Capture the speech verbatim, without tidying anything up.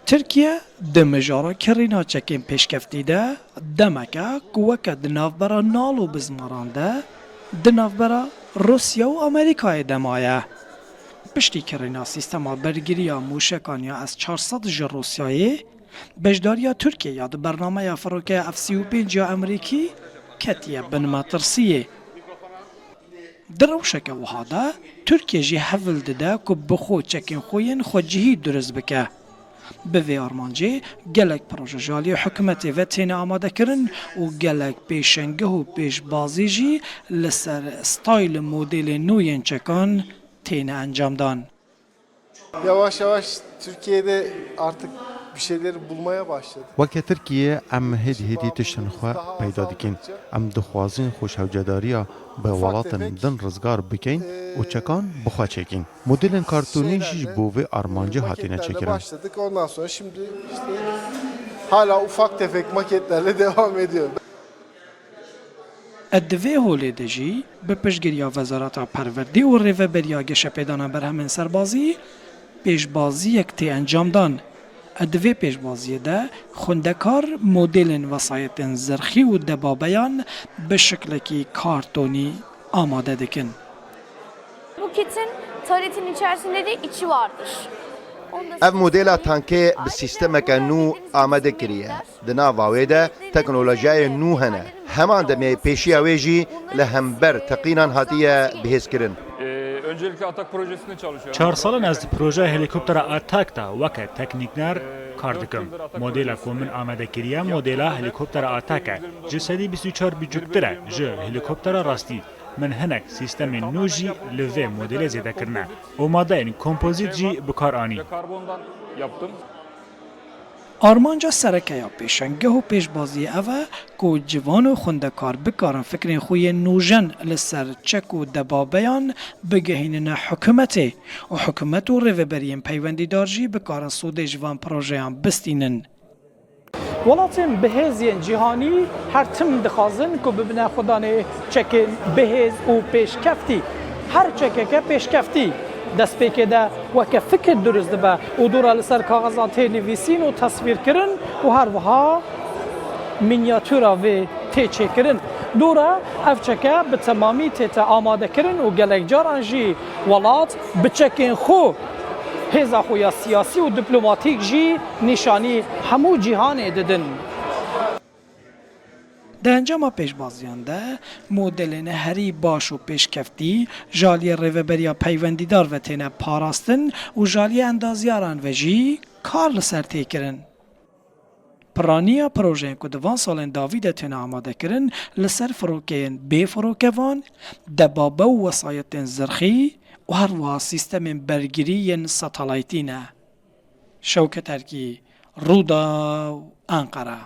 Tirkiye di mijara kirîna çekên pêşkeftî de demeke ku weke di navbera nal û bizmaran de di navbera Rûsya û Amerîkayê de maye. Piştî kirîna sîstema bergiriya mûşekan ya S çar sed ji Rûsyayê, beşdariya Tirkiye ya di bernameya firokeya F sî û pênc ya Amerîkî ketiye bin metirsiyê. Di rewşeke wiha de Tirkiye jî hewl dide ku bi xwe çekên xwe yên xwecihî durist bike. Bi vê armancê gelek proje ji aliyê hikûmetê ve têne amadekirin û gelek pêşengeh û pêşbazî jî li ser stayl û modêlên nû yên çekan têne encamdan. Yavaş yavaş Türkiye'de artık bir şeyleri bulmaya başladık. Weke Tirkiye em hêdî hêdî tiştên xwe peyda dikin. Em dixwazin xweşewcedariya bi welatên din rizgar bikeyn û çekan bi xwe çêkin. Modelên kartonî jî ji bo vê armancê hatine çêkirin. Başladık. Ondan sonra şimdi işte hala ufak tefek maketlerle devam ediyor. Di vê holê de jî bi piştgiriya Wezareta Perwerdê û Rêveberiya Geşepêdana Berhemên Serbazî pêşbaziyek tê encamdan. Di vê pêşbaziyê de xwendekar modelên wesayetên zirxî û debabeyan bi şiklekî kartonî amade dikin. Bu kitin taretin içerisinde de içi vardır. Onu da Ev modela tankê bi sîstemeke nû amade kiriye. Di nava wê de teknolojiyayên nû hene. Heman demê pêşiya wê jî li hember teqînan hatiye bihêzkirin. Ee, öncelikle Atak projesinde çalışıyorum. Çar sal in ez di projeya helîkoptera Atak de weke teknîkner kar dikim. Modela ku min amade kiriye modela helîkoptera Atak e. Ji sedî bîst û çar bicûktir e ji helîkoptera rastî. Min hinek sîstemên nû jî li vê modelê zêde kirine. Û madeyên kompozît jî bi kar anî. Karbondan yaptım. Armanca sereke ya pêşengeh û pêşbaziyê ev e ku ciwan û xwendekar bikarin fikrên xwe yên nûjen li ser çek û debabeyan bigehînine hikûmetê û hikûmet û rêveberiyên peywendîdar jî bikarin sûdê ji van projeyan bistînin. Welatên bihêz yên cîhanî her tim dixwazin ku bibine xwedanê çekên bihêz û pêşkeftî. Her çekeke pêşkeftî destpêkê de weke fikir durist dibe û dora li ser kaxezan tê nivîsîn û teswîrkirin û her wiha mînyatûra vê tê çêkirin. Dora ev çeke bi temamî tête amadekirin û gelek caran jî welat bi çekên xwe, hêza xwe ya siyasî û diplomatîk jî nîşanî hemû cîhanê didin. Di encama pêşbaziyan de modelên herî baş û pêşkeftî ji aliyê rêveberiya peywendîdar ve têne parastin û ji aliyê endazyaran ve jî kar li ser tê kirin. Piraniya projeyên ku di van salên dawî de têne amadekirin li ser firokeyên bêfirokevan, debabe û wesayetên zirxî û her wiha sîstemên bergirî yên satelaytî ne. Şewket Erkî, Rûdaw, Enqere.